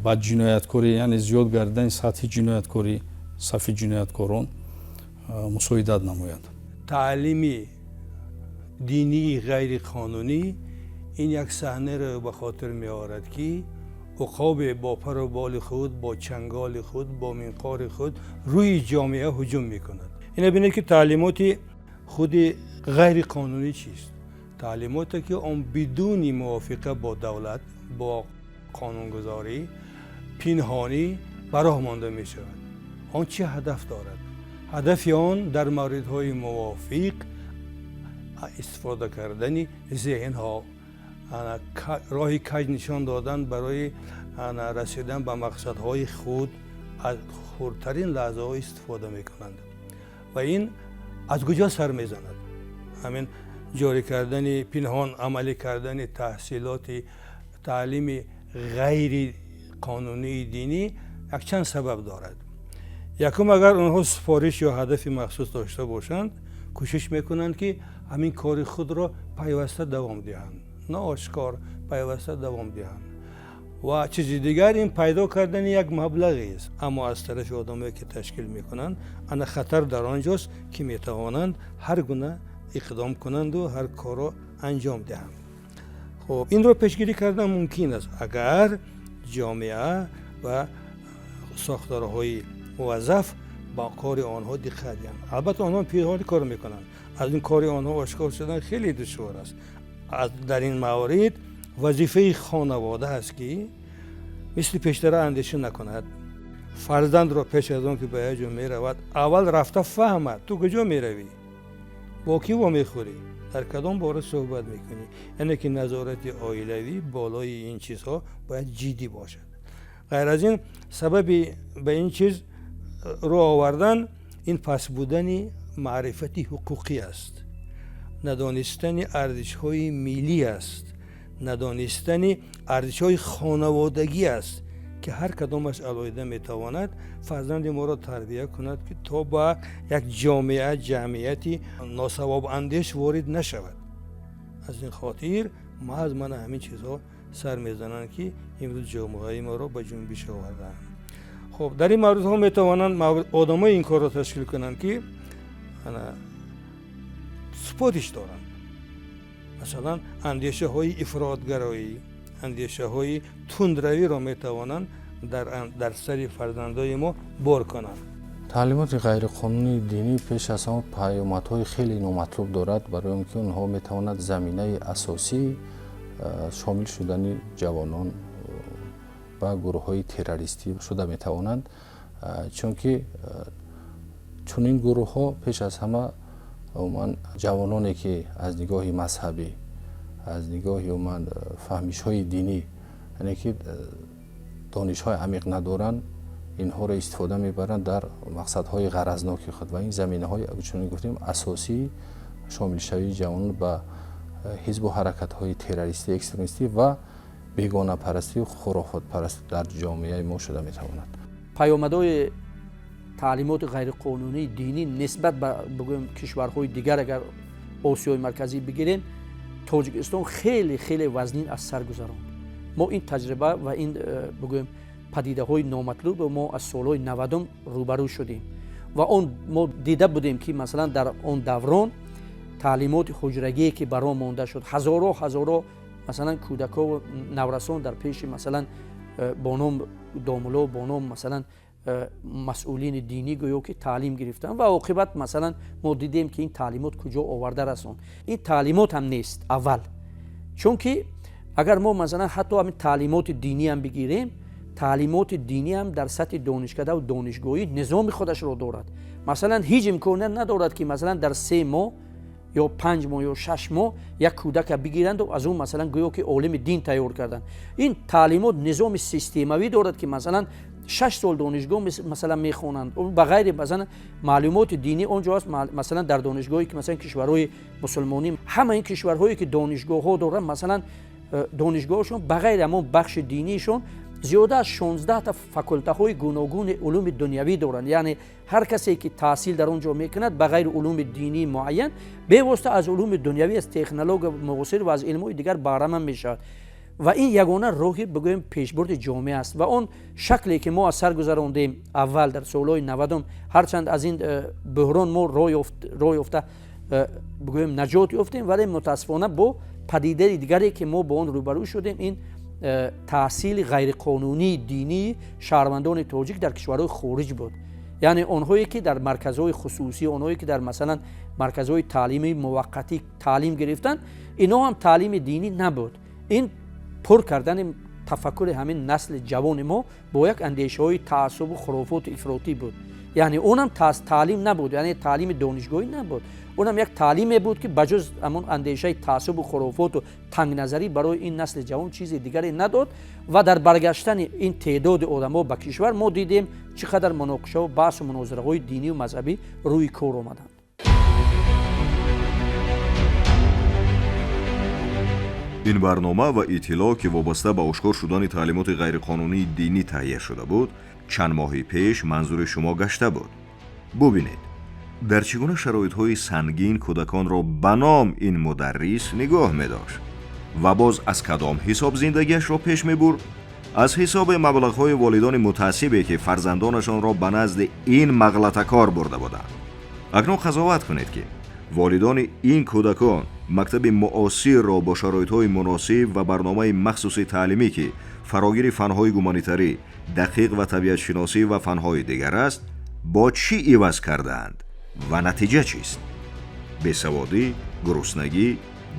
бадҷинояткорӣ, яъне зиёд гардидани сатҳи ҷинояткорӣ, сафи ҷинояткорон мусоидат намояд. Таълими динии ғайриқонунӣ ин як саҳнаро ба хотир меорад, ки уқобе бо пару боли худ, бо чанголи худ, бо минқори худ рӯи ҷомеа ҳуҷум мекунад. Ина бинед, ки таълимоти худи ғайриқонунӣ чист? Таълимоте ки он бидуни мувофиқа бо давлат, бо Қонунгузорӣ пинҳонӣ ба роҳ монда мешавад. Он чӣ ҳадаф дорад? Ҳадафи он дар мавридҳои мувофиқ истифода кардани зеҳнҳо, роҳи каҷ нишон додан барои расидан ба мақсадҳои худ аз хурдтарин лаҳзаҳо истифода мекунанд. Ва ин аз куҷо сар мезанад? Ҳамин ҷорӣ кардани, пинҳон амалӣ кардани таҳсилоти таълими ғайри қонунии динӣ якчанд сабаб дорад. Якум, агар онҳо супориш ё ҳадафи махсус дошта бошанд, кӯшиш мекунанд, ки ҳамин кори худро пайваста давом диҳанд, ноошкор пайваста давом диҳанд. Ва чизи дигар, ин пайдо кардани як маблағест, аммо аз тарафи одамое, ки ташкил мекунанд. Ана хатар дар он ҷост, ки метавонанд ҳар гуна иқдом кунанду ҳар корро анҷом диҳанд. Хуб, инро пешгирӣ кардан мумкин аст, агар ҷомеа ва сохторҳои муваззаф ба кори онҳо диққат диҳанд. Албатта, онҳо пинҳонӣ кор мекунанд, аз ин кори онҳо ошкор шудан хеле душвор аст. Дар ин маврид вазифаи хонавода аст, ки мисли пештара андеша накунад. Фарзандро пеш аз он ки ба як ҷо меравад, аввал рафта фаҳмад: ту куҷо меравӣ, бо кӣ вомехӯрӣ, дар кадом бора суҳбат мекунӣ. Яъне ки назорати оилавӣ болои ин чизҳо бояд ҷиддӣ бошад. Ғайр аз ин, сабаби ба ин чиз рӯ овардан ин паст будани маърифати ҳуқуқӣ аст, надонистани арзишҳои миллӣ аст, надонистани арзишҳои хонаводагӣ аст, ки ҳар кадомаш алоҳида метавонад фарзанди моро тарбия кунад, ки то ба як ҷомеа, ҷамъияти носавобандеш ворид нашавад. Аз ин хотир маҳз мана ҳамин чизҳо сар мезананд, ки имрӯз ҷомеаи моро ба ҷунбиш овардаанд. Хуб, дар ин мавридҳо метавонанд одамои ин корро ташкил кунанд, ки супориш доранд, масалан, андешаҳои ифротгароӣ, андешаҳои тундравиро метавонанд дар сари фарзандои мо бор кунанд. Таълимоти ғайриқонунии динӣ пеш аз ҳама паёмадҳои хеле номатлуб дорад, барои он ки онҳо метавонад заминаи асосии шомил шудани ҷавонон ба гурӯҳҳои террористӣ шуда метавонанд, чунки чунин гурӯҳҳо пеш аз ҳама умуман ҷавононе, ки аз нигоҳи мазҳабӣ, аз нигоҳи умуман фаҳмишҳои динӣ, яъне ки донишҳои амиқ надоранд, инҳоро истифода мебаранд дар мақсадҳои ғаразноки худ. Ва ин заминаҳои, чунин гуфтем, асосии шомилшавии ҷавонон ба ҳизбу ҳаракатҳои террористӣ, экстремистӣ ва бегонапарастию хурофотпарастӣ дар ҷомеаи мо шуда метавонад. Паёмадҳои таълимоти ғайриқонунии динӣ нисбат ба, бигӯем, кишварҳои дигар, агар Осиёи Марказӣ бигирем, Тоҷикистон хеле хеле вазнин аз сар гузаронд. Мо ин таҷриба ва ин, бигӯем, падидаҳои номатлубро мо аз солҳои 90-ум рӯбарӯ шудем ва он мо дида будем, ки масалан дар он даврон таълимоти ҳуҷрагие, ки бар он монда шуд, ҳазоро ҳазоро масалан кӯдакову наврасон дар пеши масалан бо ном домуло, бо ном масалан масъулини динӣ гӯё ки таълим гирифтанд ва оқибат масалан мо дидем, ки ин таълимот куҷо оварда расонд. Ин таълимот ҳам нест аввал, чунки агар мо масалан ҳатто ҳамин таълимоти диниам бигирем, таълимоти динӣ ҳам дар сатҳи донишкадаву донишгоҳӣ низоми худашро дорад. Масалан, ҳеҷ имконият надорад, ки масалан дар 3 моҳ ё 5 моҳ ё 6 моҳ як кӯдака бигиранду аз ӯ масалан гӯё ки олими дин тайёр карданд. Ин таълимот низоми системавӣ дорад, ки масалан 6 сол донишгоҳ масалан мехонанд. Ба ғайри масалан маълумоти динӣ он ҷо аст. Масалан, дар донишгоҳе, ки масалан кишварҳои мусулмонӣ, ҳама ин кишварҳое, ки донишгоҳҳо доранд, масалан донишгоҳшон ба ғайри ҳамон бахши диниишон зиёда аз 16та факултаҳои гуногуни улуми дунявӣ доранд. Яъне ҳар касе, ки таҳсил дар он ҷо мекунад, ба ғайри улуми динии муайян, бевосита аз улуми дунявӣ, аз технология муосир ва аз илмҳои дигар баҳраманд мешавад. Ва ин ягона роҳи, бигӯем, пешбурди ҷомеа аст. Ва он шакле, ки мо аз сар гузарондем аввал дар солҳои 90-ум, ҳарчанд аз ин буҳрон мо роҳ ёфта, бигӯем, наҷот ёфтем, вале мутаассифона бо падидаи дигаре, ки мо бо он рӯбарӯ шудем, ин таҳсили ғайриқонунии динии шаҳрвандони тоҷик дар кишварҳои хориҷ буд. Яъне онҳое, ки дар марказҳои хусусӣ, онҳое, ки дар масалан марказҳои таълимии муваққатӣ таълим гирифтанд, инҳо ҳам таълими динӣ набуд, ин пур кардани Тафаккури ҳамин насли ҷавони мо бо як андешаҳои таассубу хурофоту ифротӣ буд. Яъне онам таълим набуд, яъне таълими донишгоҳӣ набуд, онам як таълиме буд, ки ба ҷуз ҳамон андешаи таассубу хурофоту тангназарӣ барои ин насли ҷавон чизи дигаре надод. Ва дар баргаштани ин теъдоди одамҳо ба кишвар мо дидем, чӣ қадар муноқишаву баҳсу мунозираҳои динию мазҳабӣ рӯи кор омаданд. Ин барнома ва иттилоъ, ки вобаста ба ошкор шудани таълимоти ғайриқонунии динӣ таҳия шуда буд, чанд моҳи пеш манзури шумо гашта буд. Бубинед, дар чӣ гуна шароитҳои сангин кӯдаконро ба ном ин мударрис нигоҳ медошт ва боз аз кадом ҳисоб зиндагиашро пеш мебурд? Аз ҳисоби маблағҳои волидони мутаассибе, ки фарзандонашонро ба назди ин мағлатакор бурда буданд. Акнун қазоват кунед, ки волидони ин кӯдакон мактаби муосирро бо шароитҳои муносиб ва барномаи махсуси таълимӣ, ки фарогири фанҳои гуманитарӣ, дақиқ ва табиатшиносӣ ва фанҳои дигар аст, бо чӣ иваз кардаанд ва натиҷа чист? Бесаводӣ, гуруснагӣ,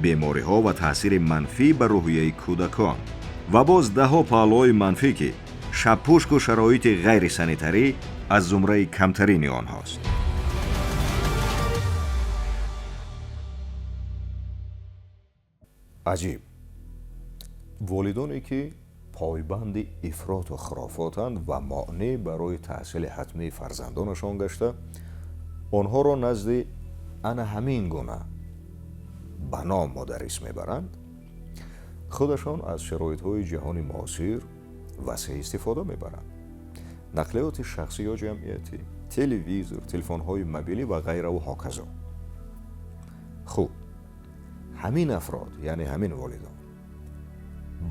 бемориҳо ва таъсири манфӣ ба рӯҳияи кӯдакон ва боз даҳҳо паҳлӯҳои манфӣ, ки шабпӯшку шароити ғайрисанитарӣ аз зумраи камтарини онҳост. Аҷиб, волидоне ки пойбанди ифроту хурофотанд ва монеъ барои таҳсили ҳатмии фарзандонашон гашта, онҳоро назди ана ҳамин гуна ба ном мударрис мебаранд, худашон аз шароитҳои ҷаҳони муосир васеъ истифода мебаранд. Нақлиёти шахсӣ ё ҷамъиятӣ, телевизор, телефонҳои мобилӣ ва ғайраву ҳоказо. Хуб, ҳамин афрод, яъне ҳамин волидон,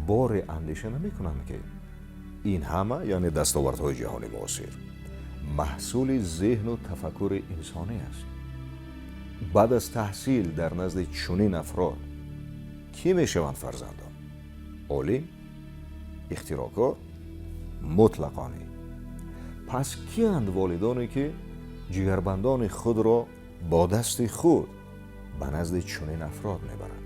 боре андеша намекунанд, ки ин ҳама, яъне дастовардҳои ҷаҳони муосир, маҳсули зеҳну тафаккури инсонӣ аст. Баъд аз таҳсил дар назди чунин афрод кӣ мешаванд фарзандон? Олим, ихтироъкор, мутлақонӣ. Пас киянд волидоне, ки ҷигарбандони худро бо дасти худ ба назди чунин афрод мебаранд?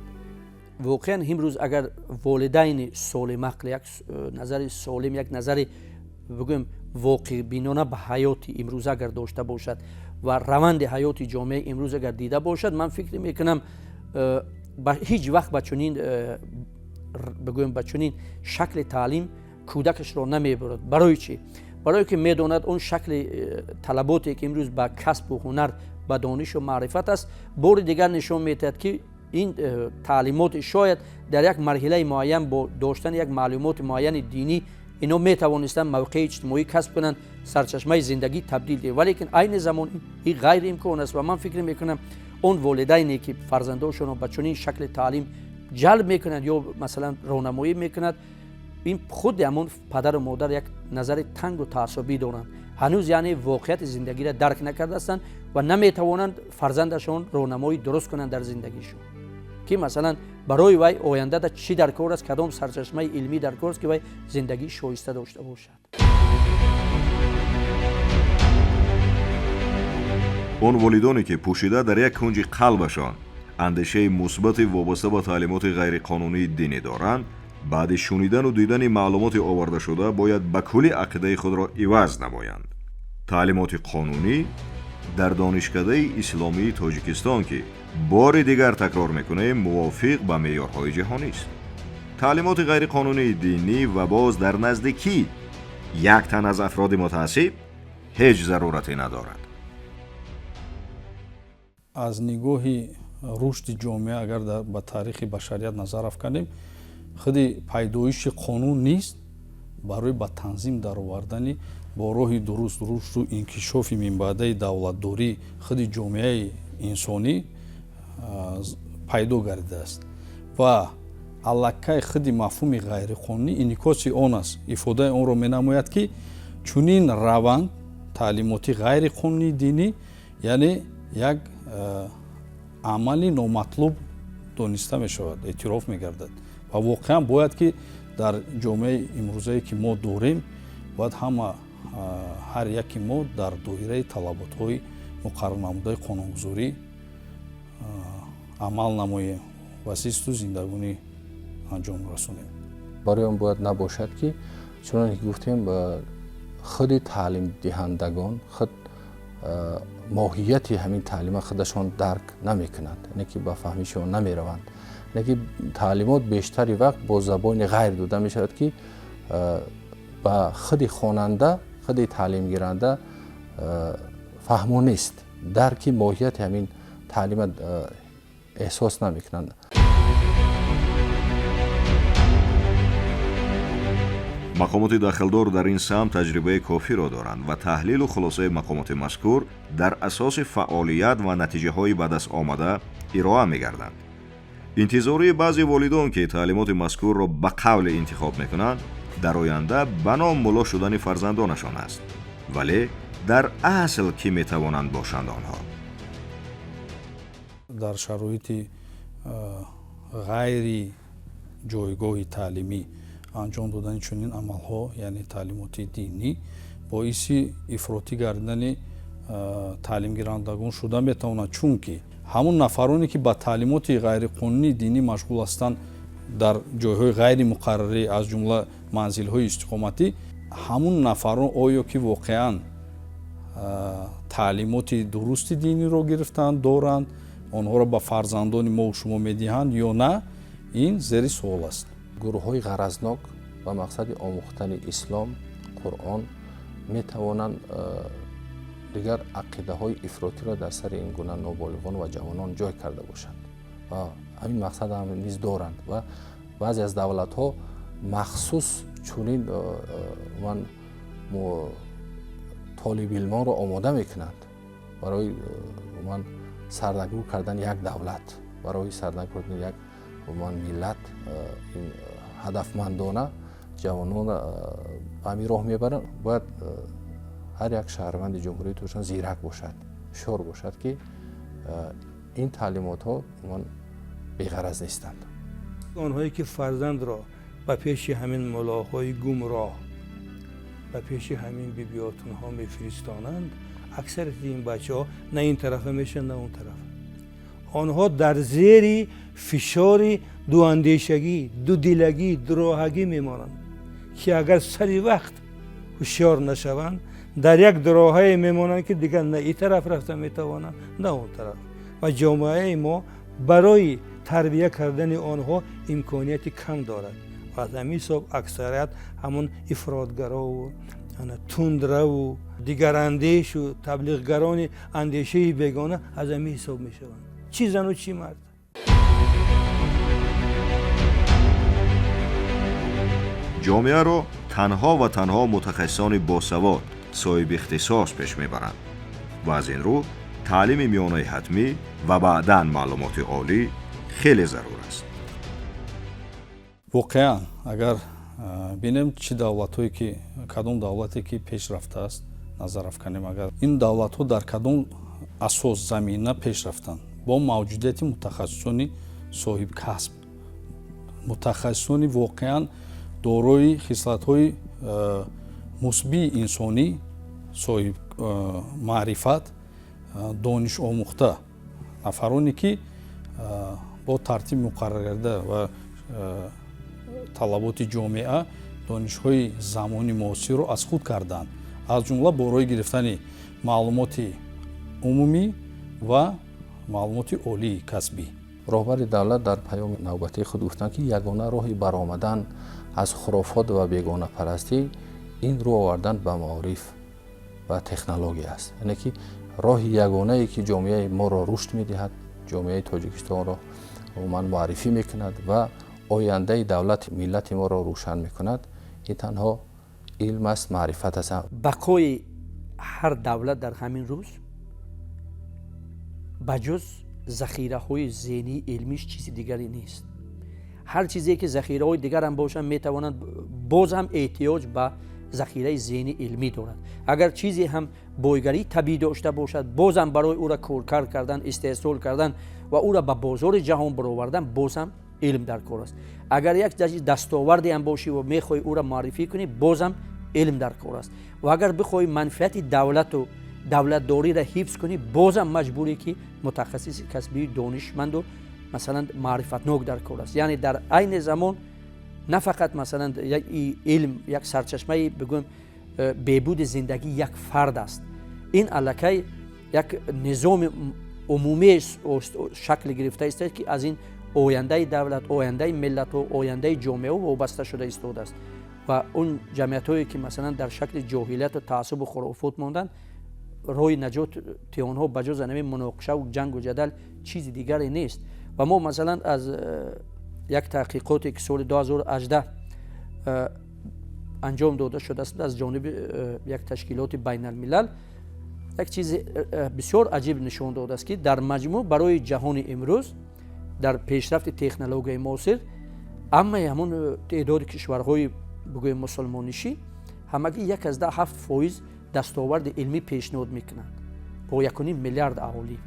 Воқеан имрӯз агар волидайни солимақл, як назари солим, як назари бигӯем воқеъбинона ба ҳаёти имрӯз агар дошта бошад ва раванди ҳаёти ҷомеаи имрӯз агар дида бошад, ман фикр мекунам, ҳеҷ вақт ба чунин, бигӯем, ба чунин шакли таълим кӯдакашро намебурад. Барои чӣ? Барое ки медонад, он шакли талаботе, ки имрӯз ба касбу ҳунар, ба донишу маърифат аст, бори дигар нишон медиҳад, ки ин таълимот шояд дар як марҳилаи муайян бо доштани як маълумоти муайяни динӣ ино метавонистанд мавқеи иҷтимоӣ касб кунанд, сарчашмаи зиндагӣ табдил диҳанд, валекин айни замон ин ғайриимкон аст. Ва ман фикр мекунам, он волидайне, ки фарзандошонро ба чунин шакли таълим ҷалб мекунанд ё масалан роҳнамоӣ мекунад, ин худи ҳамон падару модар як назари тангу таассубӣ доранд, ҳанӯз яъне воқеияти зиндагиро дарк накардаастанд ва наметавонанд фарзандашон роҳнамоӣ дуруст кунанд дар зиндагишон, ки масалан барои вай ояндада чӣ дар кор аст, кадом сарчашмаи илмӣ дар кор аст, ки вай зиндагии шоиста дошта бошад. Он волидоне, ки пӯшида дар як кунҷи қалбашон андешаи мусбати вобаста ба таълимоти ғайриқонунии динӣ доранд, баъди шунидану дидани маълумоти овардашуда бояд ба куллӣ ақидаи худро иваз намоянд. Таълимоти қонунӣ дар Донишкадаи исломии Тоҷикистон, ки бори дигар такрор мекунем, мувофиқ ба меъёрҳои ҷаҳонист. Таълимоти ғайриқонунии динӣ ва боз дар назди кӣ? Як тан аз афроди мутаассиб ҳеҷ зарурате надорад. Аз нигоҳи рушди ҷомеа агар ба таърихи башарият назар афканем, худи пайдоиши қонун низ барои ба танзим даровардани бо роҳи дуруст рушду инкишофи минбаъдаи давлатдорӣ худи ҷомеаи инсонӣ пайдо гардидааст. Ва аллакай худи мафҳуми ғайриқонунӣ инъикоси он аст, ифодаи онро менамояд, ки чунин раванд таълимоти ғайриқонунии динӣ, яъне як амали номатлуб дониста мешавад, эътироф мегардад. Ва воқеан бояд, ки дар ҷомеаи имрӯзае, ки мо дорем, бояд ҳама, ҳар яки мо дар доираи талаботҳои муқаррарнамудаи қонунгузорӣ амал намоем ва зисту зиндагонӣ анҷом расонем. Барои он бояд набошад, ки чуноне ки гуфтем, худи таълимдиҳандагон худ моҳияти ҳамин таълима худашон дарк намекунанд, яъне ки ба фаҳмишон намераванд, яъне ки таълимот бештари вақт бо забони ғайр дода мешавад, ки ба худи хонанда, худи таълимгиранда фаҳмо нест, дарки моҳияти ҳамин таълима эҳсос намекунанд. Мақомоти дахлдор дар ин самт таҷрибаи кофиро доранд ва таҳлилу хулосаи мақомоти мазкур дар асоси фаъолият ва натиҷаҳои ба даст омада ироа мегарданд. Интизории баъзе волидон, ки таълимоти мазкурро ба қавле интихоб мекунанд, дар оянда ба ном мулло шудани фарзандонашон аст. Вале дар асл кӣ метавонанд бошанд онҳо? Дар шароити ғайри ҷойгоҳи таълимӣ анҷом додани чунин амалҳо, яъне таълимоти динӣ, боиси ифротӣ гардидани таълимгирандагон шуда метавонад, чунки ҳамун нафароне, ки ба таълимоти ғайриқонунии динӣ машғул ҳастанд дар ҷойҳои ғайримуқаррарӣ, аз ҷумла манзилҳои истиқоматӣ, ҳамун нафарон оё ки воқеан таълимоти дурусти диниро гирифтанд, доранд, онҳоро ба фарзандони мо шумо медиҳанд ё на, ин зери суол аст. Гурӯҳҳои ғаразнок ба мақсади омӯхтани ислом, Қуръон метавонанд дигар ақидаҳои ифротиро дар сари ин гуна ноболиғон ва ҷавонон ҷой карда бошанд ва ҳамин мақсад ҳам низ доранд. Ва баъзе аз давлатҳо махсус чунин ман толибилмонро омода мекунанд барои ман сарнагун кардани як давлат, барои сарнагун кардани як ман миллат. Ин ҳадафмандона ҷавононро ба ҳамин роҳ мебаранд. Бояд ҳар як шаҳрванди Ҷумҳурии Тоҷикистон зирак бошад, ҳушёр бошад, ки ин таълимотҳо ман беғараз нестанд. Онҳое ки фарзандро ба пеши ҳамин мулоҳои гумроҳ, ба пеши ҳамин бибиётунҳо мефиристонанд, аксарияти ин бачаҳо на ин тарафа мешаванд, на он тарафа. Онҳо дар зери фишори дуандешагӣ, дудилагӣ, дуроҳагӣ мемонанд, ки агар сари вақт ҳушёр нашаванд, дар як дуроҳае мемонанд, ки дигар на ин тараф рафта метавонанд, на он тараф. Ва ҷомеаи мо барои тарбия кардани онҳо имконияти кам дорад. Ва аз ҳамин ҳисоб аксарият ҳамон ифротгарову тундраву дигарандешу таблиғгарони андешаи бегона аз ҳамин ҳисоб мешаванд, чӣ зану чӣ мард. Ҷомеаро танҳо ва танҳо мутахассисони босавод, соҳиби ихтисос пеш мебаранд ва аз ин рӯ таълими миёнаи ҳатмӣ ва баъдан маълумоти олӣ хеле зарур аст. Воқеан агар бинем, чӣ давлатҳое ки, кадом давлате ки пеш рафтааст, назар афканем, агар ин давлатҳо дар кадом асос замина пеш рафтанд, бо мавҷудияти мутахассисони соҳибкасб, мутахассисони воқеан дорои хислатҳои мусбии инсонӣ, соҳиб маърифат, донишомӯхта, нафароне ки бо тартиб муқарраргарда ва талаботи ҷомеа донишҳои замони муосирро аз худ карданд, аз ҷумла бо роҳи гирифтани маълумоти умумӣ ва маълумоти олии касбӣ. Роҳбари давлат дар паёми навбатии худ гуфтанд, ки ягона роҳи баромадан аз хурофот ва бегонапарастӣ ин рӯ овардан ба маориф ва технология аст. Яъне ки роҳи ягонае ки ҷомеаи моро рушд медиҳад, ҷомеаи Тоҷикистонро умуман муаррифӣ мекунад ва ояндаи давлати миллати моро рӯшан мекунад, ин танҳо илм аст, маърифат аст. Бақои ҳар давлат дар ҳамин рӯз ба ҷуз захираҳои зеҳнии илмиш чизи дигаре нест. Ҳар чизе ки захираҳои дигарам бошанд, метавонанд боз ҳам эҳтиёҷ ба захираи зеҳни илмӣ дорад. Агар чизе ҳам бойгарии табиӣ дошта бошад, боз ҳам барои ӯра коркард кардан, истеҳсол кардан ва ӯра ба бозори ҷаҳон баровардан боз ҳам илм дар кор аст. Агар як дастоварде ҳам бошӣ ва мехоҳӣ ӯра муаррифӣ кунӣ, боз ҳам илм дар кор аст. Ва агар бихоҳӣ манфиати давлату давлатдориро ҳифз кунӣ, боз ҳам маҷбурӣ ки мутахассиси касбии донишманду масалан маърифатнок дар кор аст. Яъне дар айни замон На фақат масалан илм як сарчашмаи, бигӯем, беҳбуди зиндагии як фард аст, ин аллакай як низоми умумӣ шакл гирифта истад, ки аз ин ояндаи давлат, ояндаи миллатҳо, ояндаи ҷомеаҳо вобаста шуда истодааст. Ва он ҷамъиятҳое, ки масалан дар шакли ҷоҳилияту таассубу хурофот монданд, роҳи наҷоти онҳо ба ҷуз ҳамин муноқишаву ҷангу ҷадал чизи дигаре нест. Ва мо масалан аз як таҳқиқоте, ки соли 2018 анҷом дода шудааст аз ҷониби як ташкилоти байналмилал, як чизи бисёр аҷиб нишон додааст, ки дар маҷмӯъ барои ҷаҳони имрӯз дар пешрафти технологияи муосир аммаи ҳамон теъдоди кишварҳои, бигӯем, мусулмонишӣ ҳамагӣ 1,7% дастоварди илмӣ пешниҳод мекунанд бо 1,5 миллиард аҳолӣ,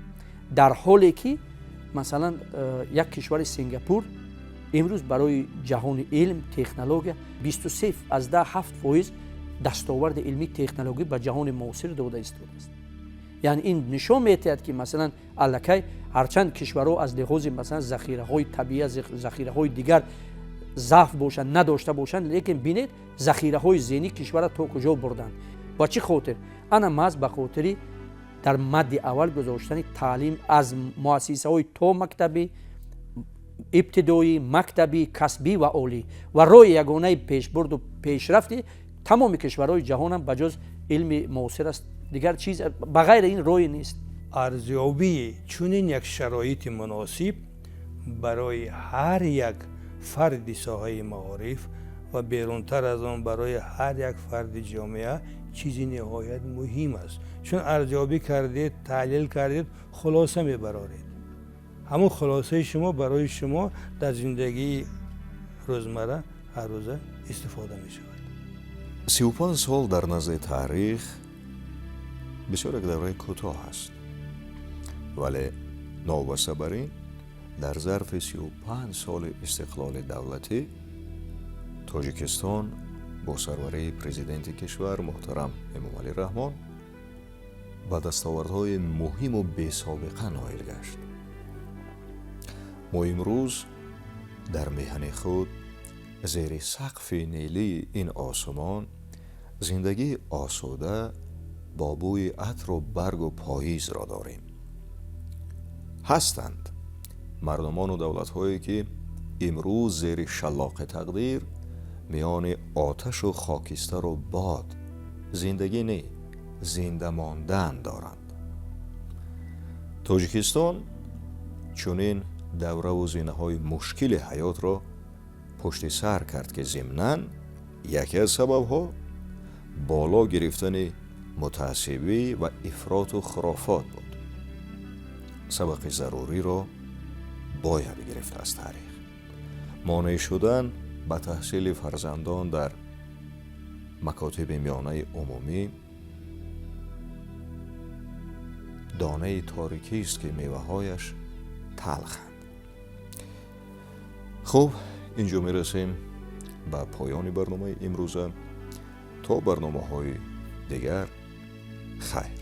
дар ҳоле ки масалан як кишвари Сингапур имрӯз барои ҷаҳони илм, технология 23,7% дастоварди илмӣ технологӣ ба ҷаҳони муосир дода истодааст. Яъне ин нишон медиҳад, ки масалан аллакай ҳарчанд кишварҳо аз лиҳози масалан захираҳои табиӣ, захираҳои дигар заъф бошанд, надошта бошанд, лекин бинед, захираҳои зеҳнӣ кишварро то куҷо бурданд. Ва чӣ хотир? Ана маҳз ба хотири дар мадди аввал гузоштани таълим аз муассисаҳои то мактабӣ, ибтидоӣ, мактабӣ, касбӣ ва олӣ. Ва роҳи ягонаи пешбурду пешрафти тамоми кишварҳои ҷаҳонам ба ҷуз илми муосир аст, дигар чиз ба ғайри ин роҳе нест. Арзёбии чунин як шароити муносиб барои ҳар як фарди соҳаи маориф ва берунтар аз он барои ҳар як фарди ҷомеа чизи ниҳоят муҳим аст, чун арзёбӣ кардед, таҳлил кардед, хулоса мебароред. Ҳамун хулосаи шумо барои шумо дар зиндагии рӯзмарра ҳаррӯза истифода мешавад. 35 сол дар назди таърих бисёр як давраи кӯтоҳ аст, вале новобаста бар ин дар зарфи 35 соли истиқлоли давлатӣ Тоҷикистон бо сарварии президенти кишвар муҳтарам Эмомалӣ Раҳмон ба дастовардҳои муҳиму бесобиқа ноил гашт. Мо имрӯз дар меҳани худ, зери сақфи нелии ин осумон, зиндагии осуда бо бӯи атру баргу поизро дорем. Ҳастанд мардумону давлатҳое, ки имрӯз зери шаллоқи тақдир, миёни оташу хокистару бод зиндагӣ не, зинда мондан доранд. Тоҷикистон чунин давраву зинаҳои мушкили ҳаётро пушти сар кард, ки зимнан яке аз сабабҳо боло гирифтани мутаассибӣ ва ифроту хурофот буд. Сабақи заруриро бояд гирифт аз таърих. Монеъ шудан ба таҳсили фарзандон дар макотиби миёнаи умумӣ донаи торикист, ки меваҳояш талханд. Хуб, инҷо мерасем ба поёни барномаи имрӯза. То барномаҳои дигар, хайр.